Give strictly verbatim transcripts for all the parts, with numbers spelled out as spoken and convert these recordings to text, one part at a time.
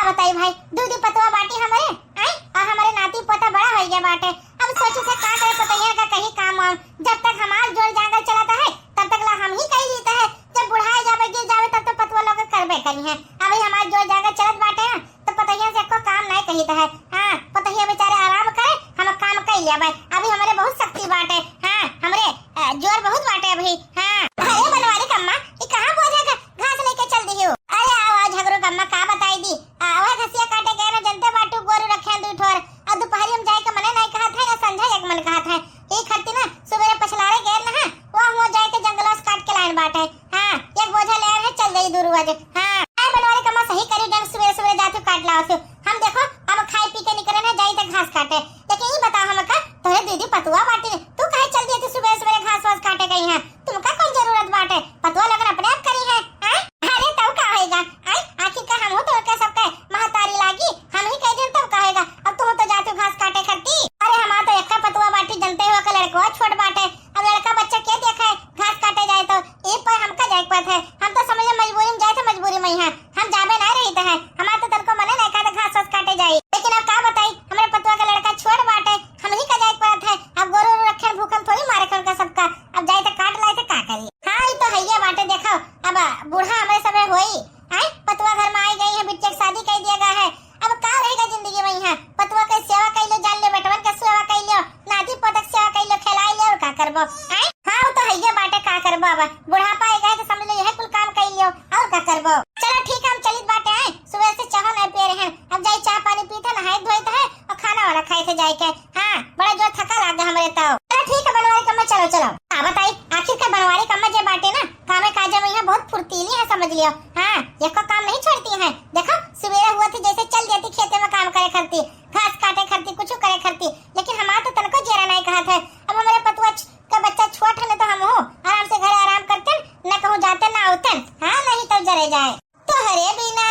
बताई भाई, दू दू पतवा बाटी हमरे, आय, और हमरे नाती पोता बड़ा होइ गया बाटे। अब सोची थे का करे, पतोहिया का कहीं काम वाम, जब तक हमार जोर जांगर चलत है, तब तक ला हम ही कई लीत है, जब बुढ़ाए जावे, गिर जावे, तब तो पतवा लोग करबे करी है। अभी हमार जोर जांगर चलत बाटे, तो पतोहिया से एको काम नहीं कहित है। हाँ, पतोहिया बेचारे आराम करे, हम काम कई लेबै। अभी हमरे बहुत शक्ति बाटे। हाँ, हमरे, अ, जोर बहुत बाटे अभी। हाँ। अरे बनवारी कम्मा, ई कहाँ बोझा घ-, घास लेके चल दिहु? अरे आओ, आओ झगरू कम्मा, का बताई दी? आ, वह घसिया काटे गए ना, जनते बाटू, गोरू रखे हैं दू ठोर। आ, दुपहरी में जाए के मने नहीं कहत है, या संझा एक मन कहत है। ई खरती ना, सुबेरे पछलारे गए ना, वह हुआ जाए के जंगलवा से काट के लाइन बाटे। हाँ, एक बोझा ले आए हैं, चल जाई दूर आज। हाँ, आए बनवारी कम्मा सही करी, डंग सुबेरे सुबेरे जातू काट लाओ तू। हम देखो, अब खाए पी के निकरे ना, जाई त घास काटे। लेकिन ई बताओ हमका, तोहरे दीदी पतुआ बाटी, तू काहे चल दिए तू सुबेरे सुबेरे घास वास काटे गई है? तुमका कौन जरूरत बाटे? पतुआ लोगन अपने आप करी है, हैं? अरे तब का होएगा? आय, आखिर का हमहू तो ओके सबके महतारी लागी, हम ही कह देन तब का होएगा? अब तू तो जातू घास काटे खरती। अरे हमार तो एक्का पतुआ बाटी, जनते हो के लड़कवा छोट बाटे, अब लड़का बच्चा के देखे घास काटे जाए तो, ए पर हमका जाए के पड़त है। हम तो समझे मजबूरी में जाए थे, मजबूरी में ही है, हम जाबे ना रही थे, हमार तो तनको मने नहीं कहते घास वास काटे जाए। लेकिन अब का बताई, हमरे पतुआ का लड़का छोट बाटे, हम ही का जाए के पड़त है। अब गोरू ओरू रखे भूखन थोड़ी मारे खन का सबका, अब जाए तो काट लाए थे का करी। हाँ, ई तो हइये बाटे, देखो अब बूढ़ा हमरे सबे होई, आय, पतुआ घर में आई गई है, बिटिया के शादी कर दिया गया है, अब का रहेगा जिंदगी में यहाँ? पतुआ के सेवा कर लो, जान ले बेटवन के सेवा कर लो, नाती पोतक सेवा कर लो, खिलाई ले, और का करबो? आय? हाँ, वो तो हइये बाटे, का करबो अब? बुढ़ापा आएगा है तो समझ लो यह कुल काम कर लियो, और का करबो? चलो ठीक है, हम चलित बाटे, आय, सुबह से चाहो नहीं पिए रहे, अब जाई चाह पानी पीते, नहाए धोइत है और खाना वाना खाए थे जाए के। हाँ, बड़ा जोर थका लाग गया हमरे तो। चलो ठीक है बनवारी कम्मा, चलो चलो। का बताई, आखिर का बनवारी कम्मा जे बाटे ना, कामे काजे में यहाँ बहुत फुर्तीली है, समझ लियो। हाँ, एको काम नहीं छोड़ती है। देखो, सुबेरे हुआ थी जैसे चल देती खेते में काम करे खरती, घास काटे खरती, कुछ करे खरती, लेकिन हमार तो तनको जेरा नहीं कहत है। अब हमारे पतुआ छ-, का बच्चा छोट है ना, तो हम हो आराम से घर आराम करते, न कहूँ जाते न आवते। हाँ, नहीं तो जरे जाए। तोहरे बिना,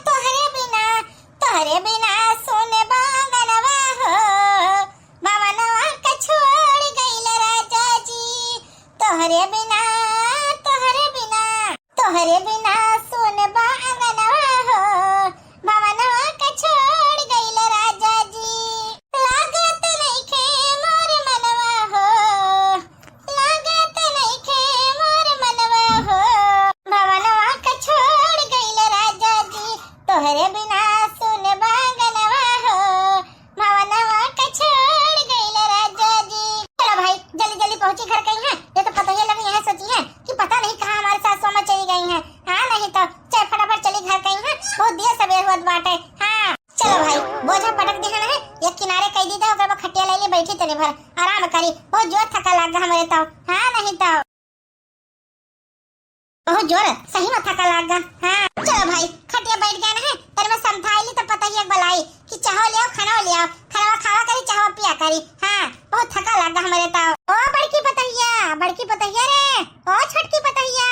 तोहरे बिना, तोहरे बिना सुन बांगनवा हो, भवनवा का छोड़ गइल राजा जी। तोहरे बिना, तोहरे बिना, तोहरे बिना सुन बांगनवा हो, भवनवा का छोड़ गइल राजा जी। लागत नइखे मोर मनवा हो, लागत नइखे मोर मनवा हो, भवनवा का छोड़ गइल राजा जी। तोहरे बिना सुन बांगनवा हो, भवनवा का छोड़ गइल राजा जी। चलो भाई, जल्दी जल्दी पहुँची घर कहीं है, ये तो पता ही लगे यहाँ सोची है कि पता नहीं कहाँ हमारे सासू अम्मा चली गई हैं। हाँ, नहीं तो चल फटाफट चली घर कहीं है, बहुत देर सबेर होत बाटे। हाँ। चलो भाई, बोझा पटक दिहन है, एक किनारे कई दी था, ओकर बाद खटिया ले ले बैठी तनी भर, आराम करी, बहुत जोर थका लाग हमरे तो। हाँ, नहीं तो। बहुत जोर, सही में थका लाग। हाँ, चलो भाई, खटिया बैठ गए ना है, तनी में समझाई ली तो पता ही एक बलाई कि चाहो ले आओ, खाना ले आओ, खाना खावा करी, चाहो पिया करी। हाँ, बहुत थका लाग हमरे तो। ओ बड़की पतहिया, बड़की पतहिया रे, ओ छोटकी पतहिया,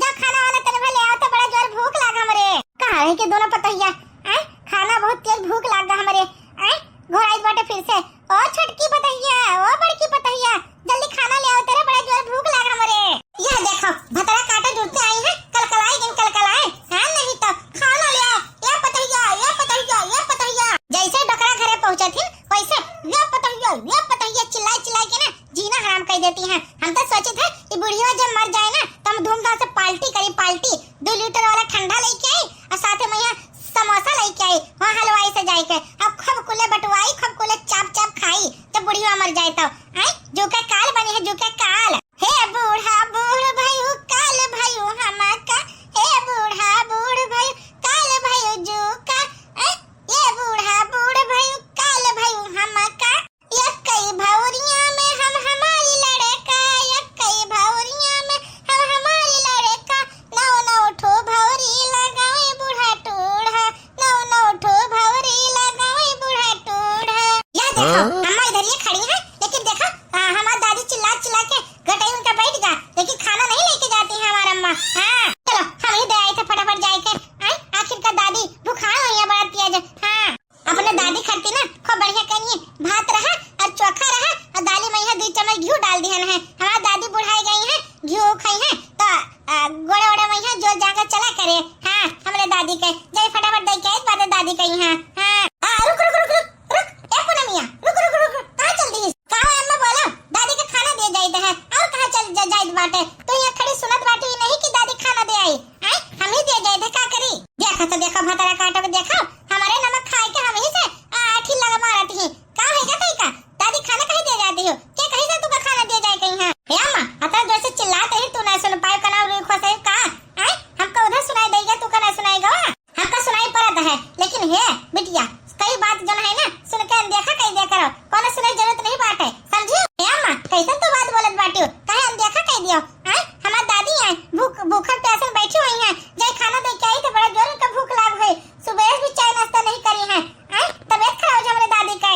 जा खाना वाना तनी भर ले आओ तो बड़ा जोर भूख लाग हमरे। कहाँ रही के दोनों पतहिया? आय, खाना बहुत तेज भूख लाग हमरे। आय, घोराइत बाटे फिर से। ओ छोटकी पतहिया, ओ बड़की पतहिया, जल्दी खाना ले आओ, तेरे बड़ा जोर भूख लाग हमरे। यह देखो, भतरा काटे जुटते आई है, कलकलाई दिन कलकलाए। हाँ, नहीं तो खाना ले आओ, ये पतहिया, ये पतहिया, ये पतहिया। जैसे डोकरा घरे पहुँचत ही, वैसे ये पतहिया, ये पतहिया चिल्लाई चिल्लाई के ना जीना हराम कर देती हैं। हम तो सोचे थे कि बुढ़िया जब मर जाए ना, तो हम धूमधाम से पार्टी करी, पार्टी। दो लीटर वाला ठंडा लेके आई और साथ में यहाँ समोसा लेके आई, वहाँ हलवाई से जाए के। अब खूब कुले बटवाई, खूब कुले चाप चाप खाई, जब बुढ़िया मर जाए तो। आय, जू के काल बनी है, जू के काल। हे बूढ़ा बूढ़ भयू काल भयू हमका, हे बूढ़ा बूढ़ भयू काल भयू जू का, आय, ये बूढ़ा बूढ़ भयू काल भयू हमका। यक्कई भौरिया में हम हमारी लड़का, यक्कई भौरिया में हम हमारी लड़का, नौ नौ ठो भौरी लगावे बूढ़ा टूढ़ा, नौ नौ ठो भौरी लगावे बूढ़ा टूढ़ा। यह देखो, हाँ? अम्मा इधर ये खड़ी है, लेकिन देखो, आ, हमार दादी चिल्ला चिल्ला के गटई उनका बैठ गा, लेकिन खाना नहीं लेके जाती है हमार अम्मा। हाँ, चलो, हम ही दे आई थे फटाफट जाए के। आय, आखिर का दादी भुखान हुई है बड़ा तेज। हाँ। अपने दादी खातिर ना खूब बढ़िया कनिए भात रहा और चोखा रहा और दाली में यहाँ दो चम्मच घी डाल दिहन है। हमार दादी बुढ़ाई गई है, घी खाई है तो, आ, गोड़े ओड़े में यहाँ जोर जाकर चला करे। हाँ, हमरे दादी के जाई फटाफट दे के आई, बाद में दादी कही है। हाँ, आ, रुक, रुक, रुक, रुक, रुक, ए पूनमिया, रुक, रुक, रुक, रुक, कहाँ चल दिहिस? का हो अम्मा, बोला, दादी का खाना दे जाइत है, और कहाँ चल जा-, जाइत बाटे? तू यहाँ खड़ी सुनत बाटी, ई नहीं कि दादी खाना दे आई, आय, हम ही दे जाइत है, का करी? देखा तो देखा, भतरा काटो के देखा, हमारे नमक खाए के हम ही से, आ, आठी लगा मारत ही, का होइगा तई का? दादी खाना कहीं दे जाती हो? के कहीं से तुका खाना दे जाए कहीं है? हे अम्मा, अतना जोर से चिल्लात ही, तू ना सुन पाए, कना रुई खोसे का? आय, हमका उधर सुनाई देगा, तू का ना सुनाई गवा? हमका सुनाई पड़त है, लेकिन हे बिटिया, कई बात जौन है ना, सुन के अनदेखा कई दिया करो, कोनो सुने जरूरत नहीं बाटे, समझियो? हे अम्मा, कैसन तू बात बोलत बाटियो? काहे अनदेखा कई दियो? आय, हमार दादी आय, भूख, भूखल प्यासल बैठी हुई हैं, जाए खाना दे के आई तो बड़ा जोर उनका भूख लाग हुई, सुबह से भी चाय नाश्ता नहीं करी हैं। आय, तबीयत खराब हो जा हमरे दादी का।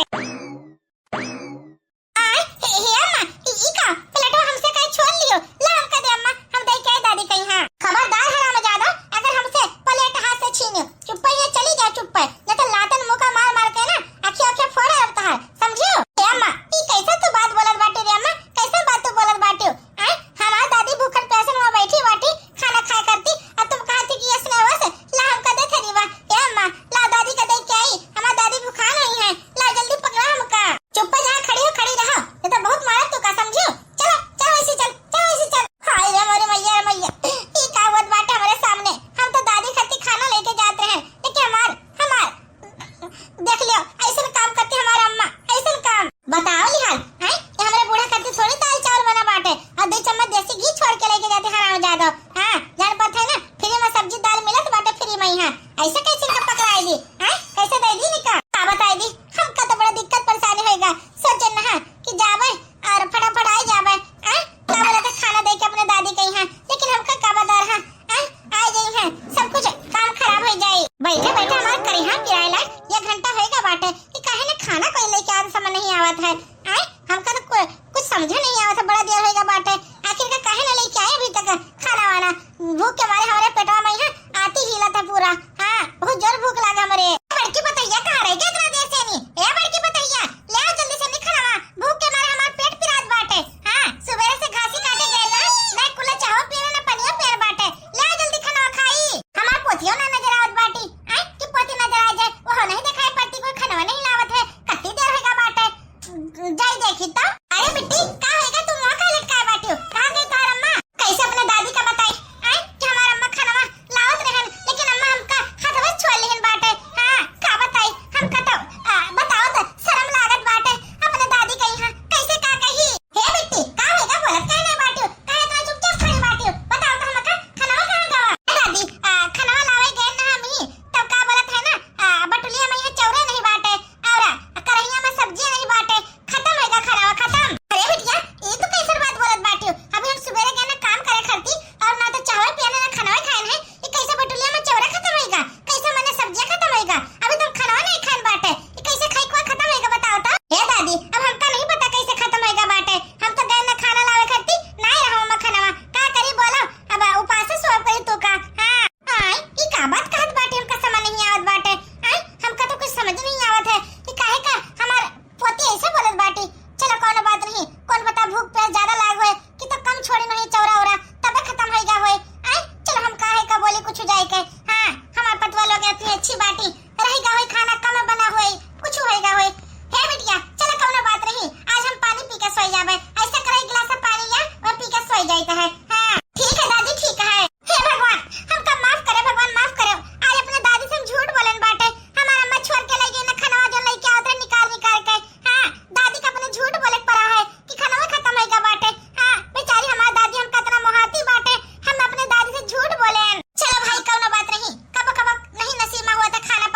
आय, हे, हे अम्मा, ई, ई का? प्लेटवा हमसे काहे छोड़ लियो? ला हमका दे अम्मा, हम दे के आई दादी कहीं, हाँ। खबरदार हरामजादा, अगर हमसे प्लेट हाथ से छीनियो, चुप्पे यहाँ चली जाओ, चुप्पे, नहीं तो लातन मुका मार मार के ना, आँखी आँखी फोड़ अब तहार, समझियो? हे अम्मा, ई कैसा तू बात बोलत बाटे रे अम्मा? कैसा बात तू बोलत बाटे? आय, हमार दादी भूखन प्यासन वहाँ बैठी बाटी, खाना खाए करती, और तुम कहती कि ये स्नेह से, ला हमका दे थरी बा, हे अम्मा, ला दादी का दे के आई, हमार दादी भूखान हुई है, ला जल्दी पकड़ा हमका। चुप्पा जहाँ खड़ी हो, खड़ी रहो, नहीं तो बहुत मारब तू का, समझियो? चलो, चलो ऐसे चल, चलो ऐसे चल। हाय रे मोरे मैया, रे मैया, ई का होत बाटे हमरे सामने? हम तो दादी खातिर खाना लेके जात रहे, लेकिन हमार, हमार, देख लियो, ऐसन काम करती हमार अम्मा, ऐसन काम। बताओ लिहाल, हैं? ये हमरे बूढ़ा खातिर थोड़ी दाल चावल बना बाटे, और दो चम्मच देसी घी छोड़ के लेके जाती हरामजादा। हाँ, जान पाते है ना, फ्री में सब्जी दाल मिलत बाटे फ्री में यहाँ। ऐसे कैसे इनका पकड़ाई दी, हैं? कैसे दे दी इनका? का बताई दी, हमका तो बड़ा दिक्कत परेशानी होएगा। सोचे ना कि जावे और फटाफट आ जावे, हैं? का बोला था खाना दे के अपने दादी कहीं है, लेकिन हमका का बता रहा, हैं? आ जाई है, सब कुछ काम खराब हो जाई। बैठे बैठे हमार करिहा पिराए लाग, एक घंटा होएगा बाटे कि काहे ना खाना कोई लेके आवे समझ नहीं आवत है, हैं? हमका तो को-, कुछ समझे नहीं आवत है, बड़ा देर होएगा बाटे, आखिर का काहे ना लेके आए अभी तक खाना वाना? भूख के मारे हमारे पेटवा में यहाँ आती हिलत है पूरा। हाँ, बहुत जोर भूख लाग हमरे। बड़की पतैया कहाँ रह गई इतना देर से नहीं? ए बड़की पतैया, ले आओ जल्दी से नहीं खाना, भूख के मारे हमार पेट पिरात बाटे। हाँ, सुबेरे से घासी काटे गए ना, ना कुला चाहो पीने ना पनिया पियर बाटे। ले आओ जल्दी खाना खाई। हमार पोतियो ना नजर आवत बाटी। आय, कि पोती नजर आ जाए, वो नहीं दिखाई पड़ती, कोई खाना नहीं लावत है। कत्ती देर होगा बाटे, जाई देखी तो। अरे बिट्टी, का होएगा, तू मुँह का लटकाए बाटियो? कहाँ गई तोहर अम्मा? कैसे अपने दादी का बताई, आय, कि हमार अम्मा खानवा लावत रहन, लेकिन अम्मा हमका हथवा छोड़ लिहन बाटे। हाँ, का बताई, हमका तो, आ, बताओ तो शर्म लागत बाटे। अपने दादी का यहाँ कैसे का कही? हे बिट्टी, का होएगा, बोलत काहे नहीं बाटियो? काहे इतना चुपचाप खड़ी बाटियो? बताओ तो हमका, खानवा कहाँ गवा? ए दादी, आ, खानवा लावे गए ना हम ही, तब का बोलत है ना, आ, बटुलिया में यहाँ चौरे नहीं बाटे, और करहिया में सब्जियां नहीं बाटे, खत्म होएगा खानवा, खत्म। अरे बिटिया, ये तो कैसन बात बोलत बाटियो? अभी हम सुबेरे गए ना काम करे खरती, और ना तो चावल पियाने ना खानवा खाए हैं। ये कैसे बटुलिया में चौरा खत्म होएगा? कैसे मने सब्जियां खत्म होएगा? अभी तो खानवा नहीं खान बाटे, ये कैसे खाई कुआ खत्म होएगा बताओ तो? हे दादी, अब हमका नहीं पता कैसे खत्म होएगा बाटे, हम तो गए ना खाना लावे खरती, ना ही रहो हम खानवा, का करी बोलो, अब उपास से सोए पड़ी तू का। हाँ, आय, ई का बात कहत बाटे, हमका समझ नहीं आवत बाटे। आय, हमका तो कुछ समझ नहीं आवत है कि काहे का हमार पोती ऐसे बोलत बाटी। चलो, कौनो बात नहीं, कौन पता भूख प्यास ज्यादा लाग होए कि तो कम छोड़ी नहीं चौरा ओरा, तबे खत्म होइगा होए। आय, चलो, हम काहे का बोली कुछ जाए के। हाँ, हमार पतवा लोग इतनी अच्छी बाटी, रहिगा होए, खाना कम बना होए, कुछ होइगा होए। हे बिटिया, चलो, कौनो बात नहीं, आज हम पानी पी के सोई जाबे। ऐसा करे, एक गिलास पानी लिया और पी के सोई जाइत है। हाँ, ठीक है दादी, ठीक है। हे भगवान, हमका माफ करे भगवान, माफ करे। आज अपने दादी से हम झूठ बोलन बाटे। हमार अम्मा छोड़ के ले गई ना खानवा, जो लेके आवत रहे निकाल निकाल के। हाँ, दादी का अपने झूठ बोले के पड़ा है कि खानवा खत्म होइगा बाटे। हाँ, बेचारी हमार दादी हमका इतना मोहाती बाटे, हम अपने दादी से झूठ बोलेन। चलो भाई, कौनो बात नहीं, कबो कबो नहीं नसीब में हुआ था खाना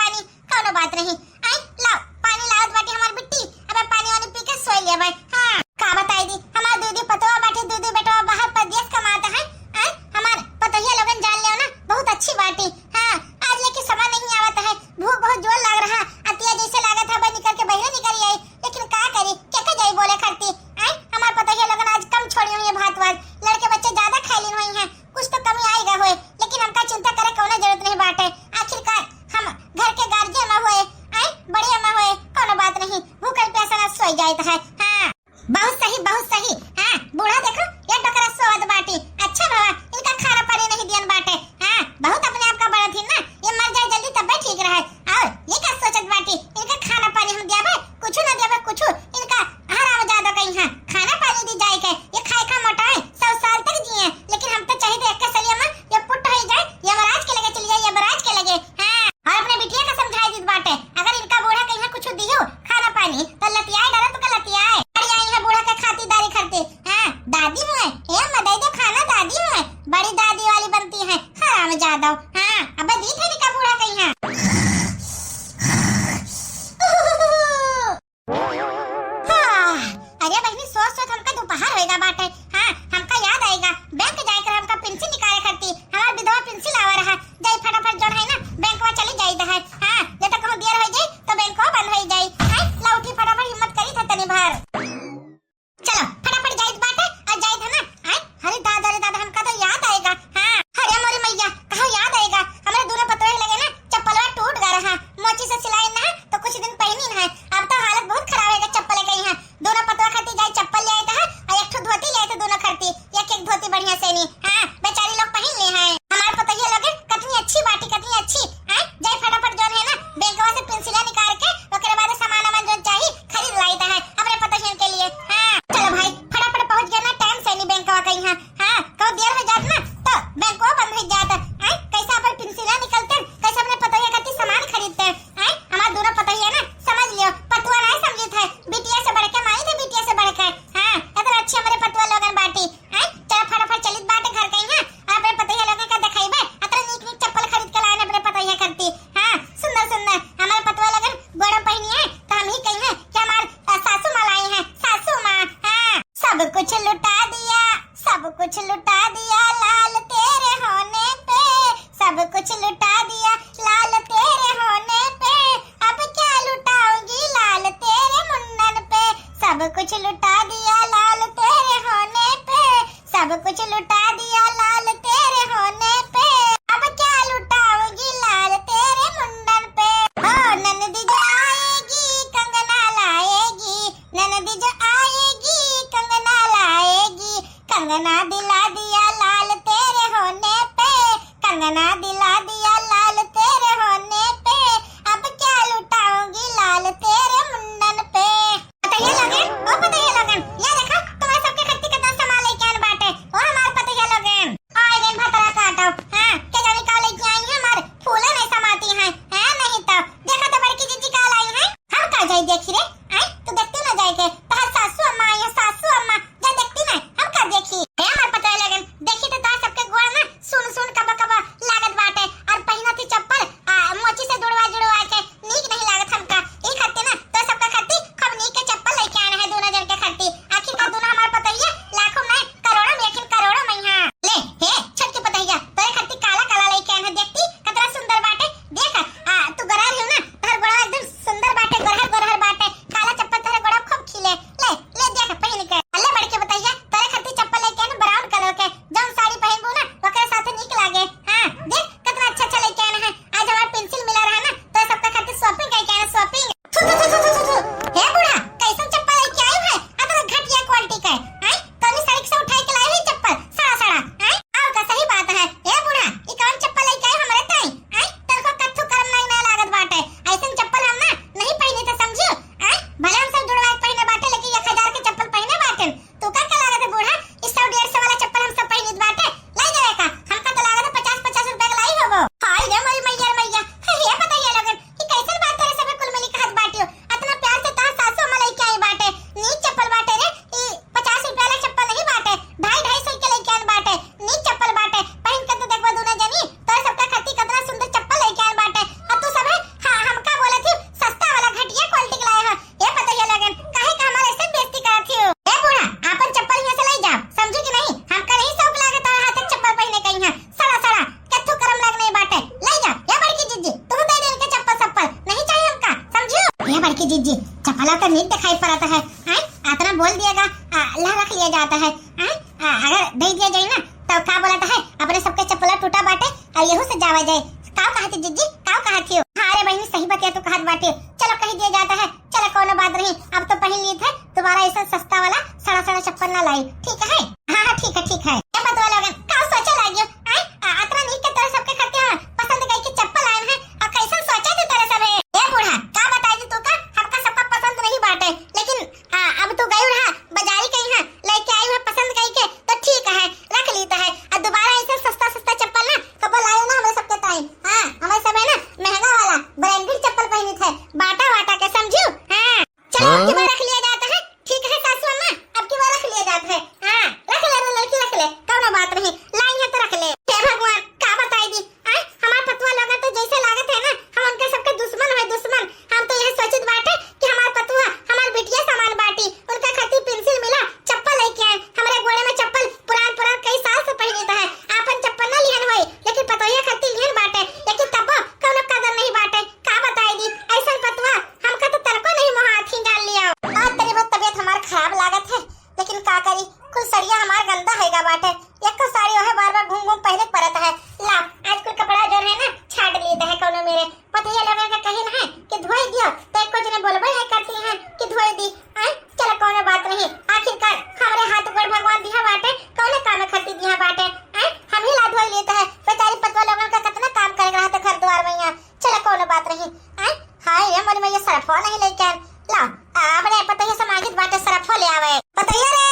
ए बड़की जिज्जी, चप्पला तो नीक दिखाई पड़त है, हैं? अतना बोल दिया गा, आ, ला रख लिया जात है, हैं? आ, अगर दे दिया जाए ना, तो का बोलत है, अपने सबके चप्पला टूटा बाटे, और यहू से जावा जाए। का कहत जिज्जी, का कहत हो? हाँ रे बहिनी, सही बतिया तू कहत बाटे। चलो कही दिया जात है, चलो कौनो बात नहीं, अब तो पहिन ली थे, दोबारा ऐसा सस्ता वाला सड़ा सड़ा चप्पल ना लाई, ठीक है? हाँ हाँ, ठीक है, ठीक है। ए पतवा लोगन, का सोचे लागियो? आय, आ, अतना नीक के तोरे सबके खातिर हम पसंद कई के चप्पल आए हैं, और कैसन सोचे थे तोरे सब है? ए बूढ़ा, का बताई जी तू का, हमका सबका पसंद नहीं बाटे, लेकिन आ, अब तू गई रहा बाजारी कहीं है, लेके आई है पसंद कई के, तो ठीक है, रख ली तो है। और दोबारा ऐसे सस्ता सस्ता चप्पल ना कबो लायो ना हमारे सबके ताई। हाँ, हमारे सब है ना महंगा वाला ब्रांडेड चप्पल पहनी थे, बाटा वाटा के, समझू? हाँ, चलो, अब की बार रख लिया जाता है। ठीक है सासू अम्मा, अब की बार रख लिया जाता है। हाँ, रख ले रे लड़की, रख ले, कौनो बात नहीं, लाई है तो रख ले। हे भगवान, का बताई दी, आय, हमार पतवा लोग तो जैसे लागत है ना, हम उनके सबके दुश्मन है, दुश्मन। हम तो यह सोचित बाटे कि हमार पतवा हमार बिटिया समान बाटी, उनका खातिर पेंसिल मिला, चप्पल लेके आए। हमरे गोड़े में चप्पल पुरान पुरान कई साल से पहिनित है, आपन चप्पल ना लिहन होई, लेकिन पतोहिया खातिर लिहन बाटे, लेकिन तब्बो कौनो कदर नहीं बाटे। का बताई दी, ऐसन पतवा हमका तो तनको नहीं मोहात ही जान लिया। आज तनी बहुत तबीयत हमार खराब लागत है, लेकिन का करी, कुल सड़िया हमार गंदा होइगा बाटे। एको साड़ी ओहे बार बार घूम घूम पहने के पड़त है। ला, आज कुल कपड़ा जो है ना, छाट लिए है कौनो मेरे। पतोहिया लोगन का कहिन है कि धोई दियो, तो एको जने बोलबे नहीं करती हैं कि धोई दी। आय, चलो कौनो बात नहीं, आखिरकार हमरे हाथ गोड़ भगवान दिया बाटे, कौने काम खातिर दिया बाटे। आय, हम ही ला धोई लेते हैं, बेचारी पतवा लोगन का कितना काम करे रहा था घर द्वार में यहाँ। चलो कौनो बात नहीं। आय, हाय रे मोरी मैया, सरफो नहीं लेके आन। ला, आ, अपने पतोहिया से मांगित बाटे, सरफो ले आवे। पतोहिया रे,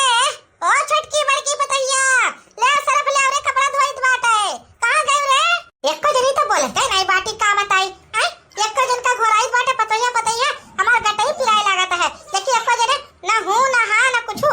ओ छोटकी बड़की पतोहिया, ले सरफ ले आव रे, कपड़ा धोइत बाटे। कहाँ गए रे? एको जनी तो बोलते नहीं बाटी, का बताई? आय, एको जन का घोराइत बाटे पतोहिया, पतोहिया, हमार गटई पिराए लागत है। लेकिन एको जने ना हूँ, ना हाँ, ना कुछ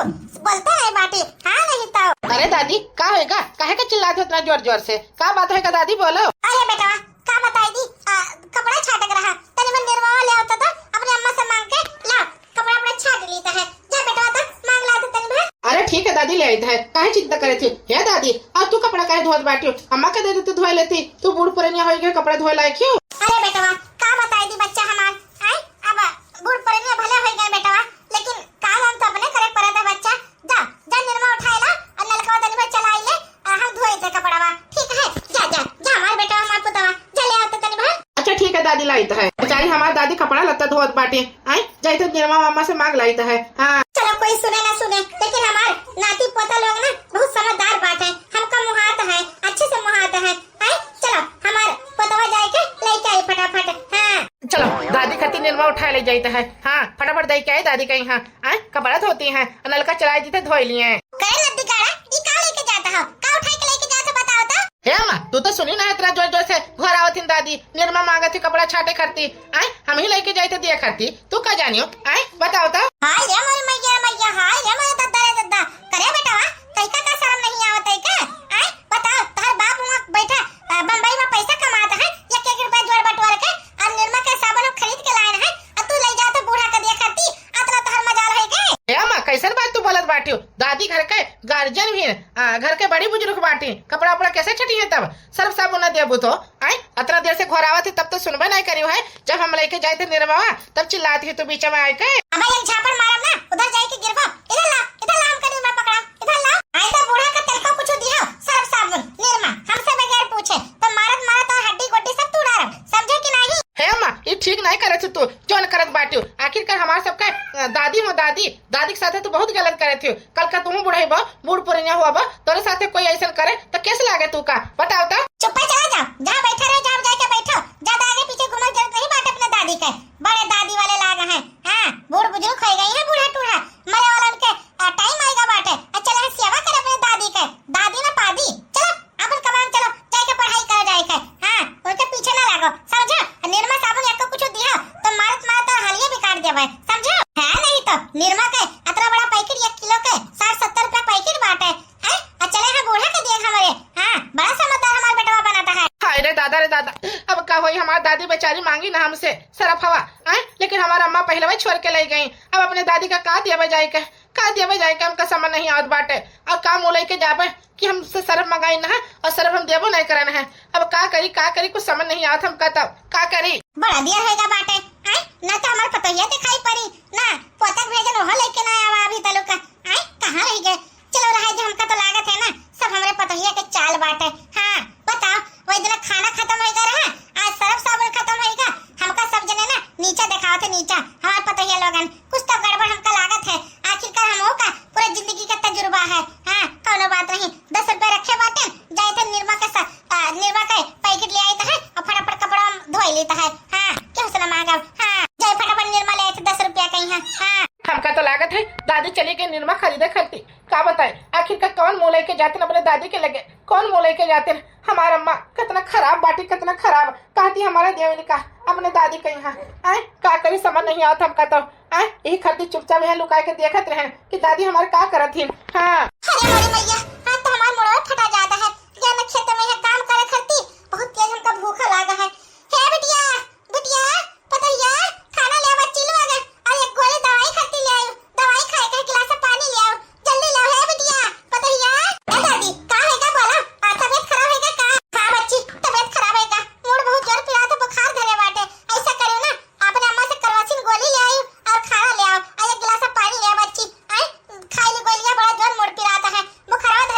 बोलते नहीं बाटी। हाँ नहीं तो। अरे दादी, का होएगा? काहे का चिल्लात हो इतना जोर जोर से? का बात होएगा दादी, बोलो। अरे बेटवा, का बताई दी, आ, कपड़ा छाटक रहा, तनी भर निरमावा ले आवता तो अपने अम्मा से मांग के ला, कपड़ा अपना छाट लीता है। जा बेटवा, तो मांग ला तो तनी भर। अरे ठीक है दादी, ले आइत है, काहे चिंता करे थी? हे दादी, और तू कपड़ा काहे धोत बाटियो? अम्मा के दे देते, धोए लेती। तू बूढ़ पुरनिया होई गए, कपड़ा धोए लायक क्यों? अरे बेटवा, का बताई दी बच्चा हमार, आय, अब बूढ़ पुरनिया भले होई गए बेटवा, लेकिन काम हम तो अपने करे पड़त है बच्चा। जा, जा निरमा उठाए ला और नलकवा तनी भर चलाई ले, आ, हम धोए थे कपड़वा। ठीक है, जा, जा, जा हमार बेटवा, हमार पुतवा, जा ले आवते तनी भर। अच्छा ठीक है दादी, लाइत है। बेचारी हमार दादी कपड़ा लत्ता धोत बाटे, आय, जाइत है निरमा मामा से मांग लाइत है। हाँ। चलो कोई सुने ना सुने, लेकिन हमार नाती पोता लोग ना बहुत समझदार बाटे, हमका मुहात है, अच्छे से मुहात है। आय, चलो हमार पोतवा जाए के लेके आई फटाफट। हाँ। चलो, दादी खातिर निरमा उठाए ले जाइत है। हाँ, फटाफट दे के आई दादी के यहाँ। आय, कपड़ा धोती हैं, नलका चलाई दी थे, धोई लिए। करे लद्दी गाड़ा, ई का लेके जाता हो? का उठाए के लेके जाता, बताओ तो? हे अम्मा, तू तो सुनी ना, इतना जोर जोर से घर आवत हिन दादी, निरमा मांगत थी कपड़ा छाटे खरती। आय, हम ही लेके जाइत दिया खरती, तू का जानियो? आय, बताओ तो। हाय रे मोरी मैया रे मैया, हाय रे मोरी दद्दा रे दद्दा। करे बेटवा, तैका का शर्म नहीं आवत है का? आय, बताओ, तोहर बाप वहाँ बैठा, अ, बम्बई में पैसा कमात है, एक एक रुपया जोड़ बटोर के, और निरमा के साबुन हम खरीद के लाए हैं, और तू ले जात बूढ़ा के दिया खरती, अतना तोहर मजाल है के? हे अम्मा, कैसन बात तू बोलत बाटियो? दादी घर के गार्जियन भी हैं, आ, घर के बड़ी बुजुर्ग बाटी, कपड़ा उपड़ा कैसे छटी है तब? सर्फ साबुन ना देबू तो, आय, अतना देर से घोरावत है, तब तो सुनबे नहीं करियो है। जब हम लेके जाए थे निरमावा, तब चिल्लाती है तू बीच में आए के। अब एक झापड़ मारब ना, उधर जाए के गिरबो। इधर ला, इधर ला, हमका निरमा पकड़ा, इधर ला। आए तो बूढ़ा का तलको कुछ दियो, सर्फ साबुन, निरमा, हमसे बगैर पूछे, तो मारत मारत और हड्डी गोड्डी सब तोड़ डारब, समझे कि नहीं? हे अम्मा, ये ठीक नहीं करत है तू, जोन करत बाटियो। आखिरकार हमार सबका, अ, दादी हो दादी, दादी के साथे तू बहुत गलत करे थी। कल का तू बुढ़ई बा, बूढ़ पुरनिया हुआ बा, तोरे साथे कोई ऐसन करे तो कैसे लागे तू का? बताओ तो। चुप्पे चला जाओ, जहाँ बैठे रहो, जहाँ जाके बैठो, ज्यादा आगे पीछे घूमल जरूरत नहीं बाटे अपने दादी के। बड़े दादी वाले लाग हैं, हाँ, बूढ़ बुजुर्ग हो गई है, बूढ़ा टूढ़ा, मरे वाला उनके, आ, टाइम आएगा बाटे। आ, चले हैं सेवा करे अपने दादी के, दादी ना पादी। चलो, अपन कमरा में चलो, जाके पढ़ाई करो जाके। हाँ, उनके पीछे ना लागो, समझो? आ निरमा साबुन या तो कुछ दिया, तो मारत मारत तो हालिया भी काट देवे, समझो? है नहीं तो, निरमा के अतना बड़ा पैकेट, एक किलो के साठ सत्तर रुपया पैकेट बाटे। हैं? आ चले हैं बूढ़ा के दिए हमारे। हाँ, बड़ा समझदार हमार बेटवा बनाता है। हाय रे दादा रे दादा, अब का होई, हमार दादी बेचारी मांगी ना हमसे सरफवा, हैं? लेकिन हमार अम्मा पहले वही छोड़ के ले गई। अब अपने दादी का का देवे जाए के? का देवे जाए के हमका समझ नहीं आवत बाटे। और का मुँह लेके जाबे कि हमसे सरफ मंगाई ना है और सरफ हम देबो नहीं करन है। अब का करी, का करी, कुछ समझ नहीं आवत हमका, तब का करी? बड़ा देर होएगा बाटे, आय? ना तो हमार पतोहिया दिखाई पड़ी, ना पोतक भेजन ओहो लेके ना आवा अभी तलुका। आय, कहाँ रह गए? चलो रहे जो, हमका तो लागत है ना सब हमरे पतोहिया के चाल बाटे। हाँ, बताओ, वही दिन खाना खत्म होइगा रहा, आज सरफ साबुन खत्म होइगा। हमका सब जने ना नीचा देखावत है, नीचा। हमार पतोहिया लोगन, कुछ तो गड़बड़ हमका लागत है। आखिरकार हम का पूरा जिंदगी का तजुर्बा है। हाँ, कौनो बात नहीं, दस रुपया रखे बाटे, जाए थे निरमा के सा-, आ, निरमा के पैकेट ले आई तो है और फटाफट कपड़ा धोई लेता है। हाँ, क्यों से ना मांगा? हाँ, जाए फटाफट निरमा ले आई थे दस रुपया कहीं है। हाँ। हमका तो लागत है दादी चली गई निरमा खरीदे खरती। का बताए, आखिर का कौन मुँह लेके जाते अपने दादी के लगे, कौन मुँह लेके जाते? हमार अम्मा कितना खराब बाटी, कितना खराब। कहती हमारे देवली का अपने दादी कहीं है। आय, का करी, समझ नहीं आवत हमका तो। आय, यही खरती चुपचाप यहाँ लुकाए के देखत रहे कि दादी हमारे का करत ही। हाँ। अरे मोरी मैया, आज तो हमार मुड़वा फटा जाता है। या मैं खेत में यहाँ काम करे खरती, बहुत तेज हमका भूखा लागा है। हे बिटिया, बिटिया, पतोहिया, खाना ले आ बच्ची लोग। अरे एक गोली दवाई खरती ले आयो, दवाई खाए के गिलास पानी ले आओ, जल्दी ले आओ। हे बिटिया, पतोहिया। ए दादी, का होइगा बोला? आ, तबीयत खराब होइगा का? हाँ बच्ची, तबीयत खराब होइगा, मूड़ बहुत जोर पिरात है, बुखार धरे बाटे। ऐसा करियो ना, अपने अम्मा से करवासिन गोली ले आयो और खाना ले आओ, और एक गिलास पानी ले आओ बच्ची। आय, खाई ली गोलियां, बड़ा जोर मूड़ पिरात है, बुखारवा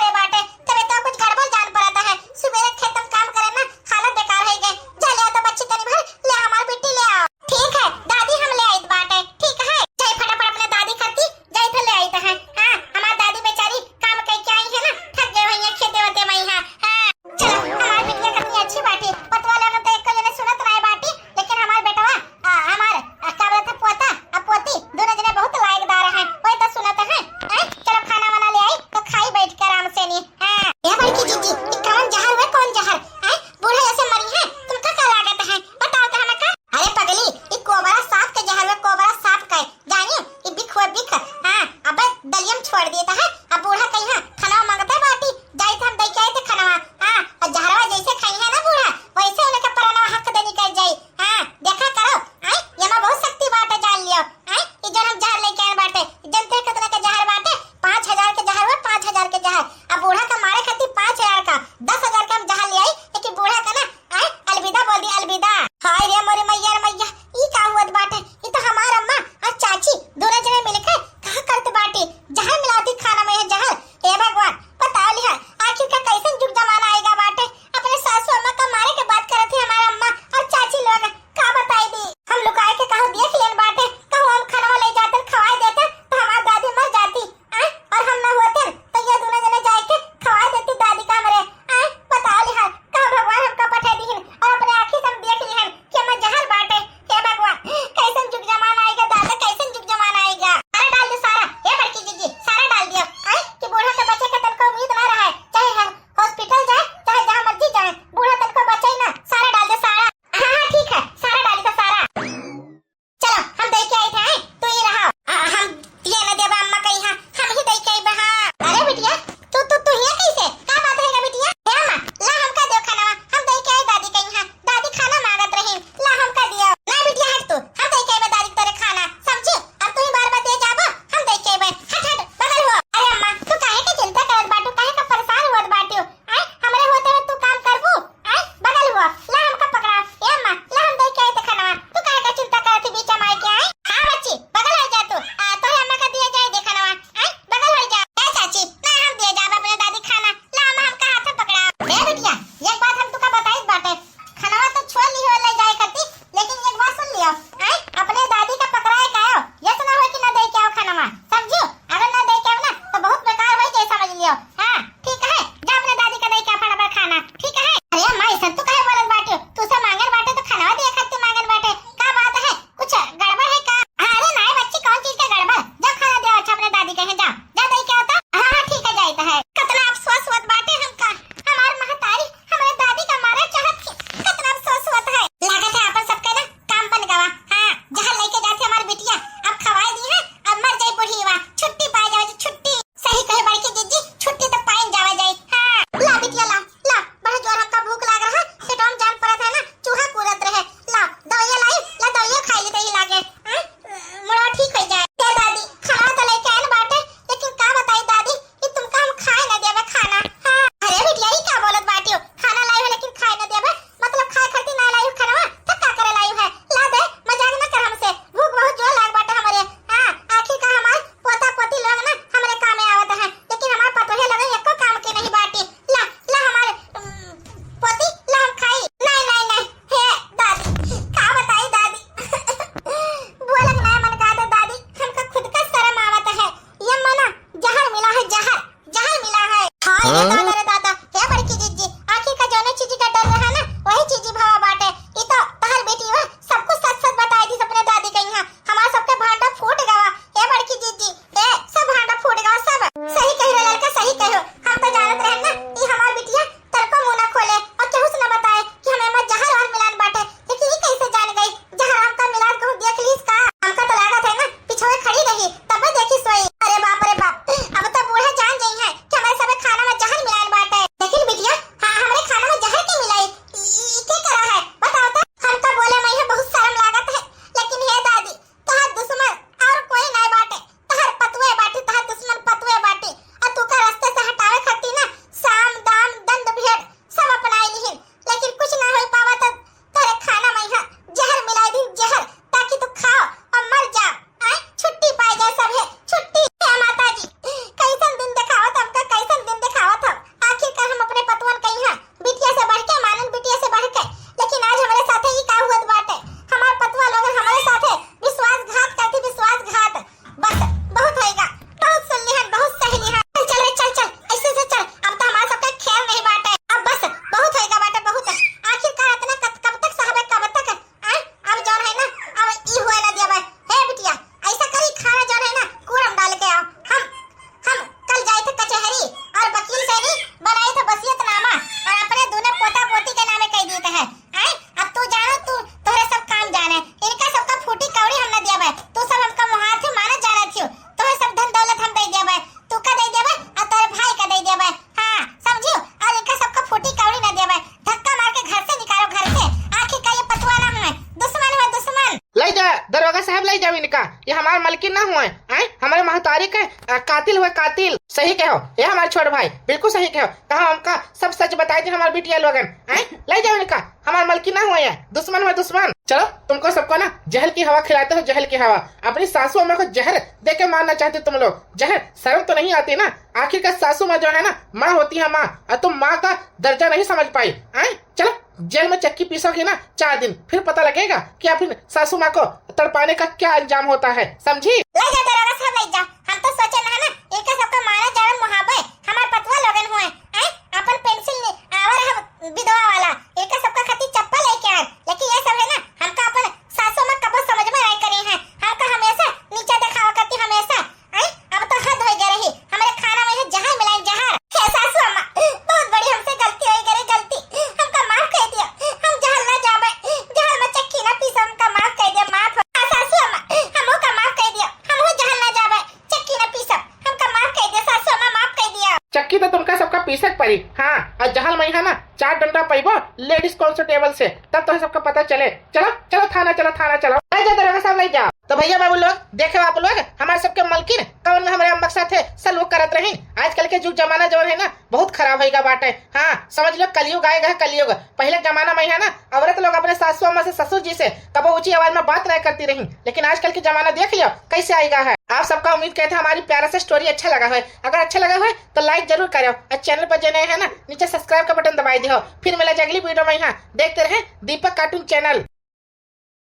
जा, दरोगा साहब, ले जाओ इनका, ये हमार मलकिन ना हुए, आए, हमारे महतारी के, अ, कातिल हुए, कातिल। सही कहो, ये हमारे छोट भाई, बिल्कुल सही कहो। कहा हमका सब सच बताई दे हमार बिटिया लोगन, आए, ले जाओ इनका, हमार मलकिन ना हुए, दुश्मन हुए, दुश्मन। चलो, तुमको सबको ना जहल की हवा खिलाते हो, जहल की हवा। अपनी सासू अम्मा को जहर दे के मारना चाहते तुम लोग, जहर। शर्म तो नहीं आती ना? आखिर का सासू माँ जो है ना, माँ होती है माँ, और तुम माँ का दर्जा नहीं समझ पाई, आए? चलो, जेल में चक्की पीसोगे ना चार दिन, फिर पता लगेगा कि अपनी सासू माँ को तड़पाने का क्या अंजाम होता है, समझी? ले जा दरोगा साहब, ले जा। हम तो सोचे ना ना, इनका सबका मारा जावे मुहाबे, हमार पतवा लोगन हुए, आए? अपन पेंसिल ने आवर है विधवा वाला, इनका सबका खातिर चप्पल लेके आए, लेकिन ये सब है ना, हमका अपन सासू माँ कबो समझ में नहीं करी है, हमका हमेशा नीचा दिखावा करती, हमेशा। आई, अब तो हद हो गया रही, हमारे खाना में है जहर मिलाई, जहर। हे सासू अम्मा, बहुत बड़ी हमसे गलती हो गई रे, गलती, हमका माफ कर दिया, हम जहर ना जावे, जहर में चक्की ना पीसा, हमका माफ कर दिया, माफ। हाँ, सासू अम्मा, हमहू का माफ कर दिया, हमहू जहर ना जावे, चक्की ना पीसा, हमका माफ कर दिया, सासू अम्मा, माफ कर दिया। चक्की तो तुमका सबका पीसक पड़ी, हाँ, और जहर में है ना, चार डंडा पैबो लेडीज कॉन्स्टेबल से, तब तो सबका पता चले। चलो, चलो थाना, चलो थाना, चलो, ले जा दरोगा साहब, ले जा। तो भैया बाबू लोग, देखे आप लोग, हमारे सबके मलकिन कौन हमारे अम्मा के साथे सलूक करत रही। आजकल के जुग जमाना जौन है ना, बहुत खराब होइगा बाटे। हाँ, समझ लो, कलयुग आएगा, कलयुग। पहले जमाना में है ना, औरत लोग अपने सासू अम्मा से, ससुर जी से कबो ऊंची आवाज में बात नहीं करती रही, लेकिन आजकल के जमाना देख लियो कैसे आएगा है। आप सबका उम्मीद करते हैं हमारी प्यारा सा स्टोरी अच्छा लगा है। अगर अच्छा लगा है तो लाइक जरूर करो, और चैनल पर जो नए हैं ना, नीचे सब्सक्राइब का बटन दबाई दियो। फिर मिला जाए अगली वीडियो में, यहाँ देखते रहें दीपक कार्टून चैनल।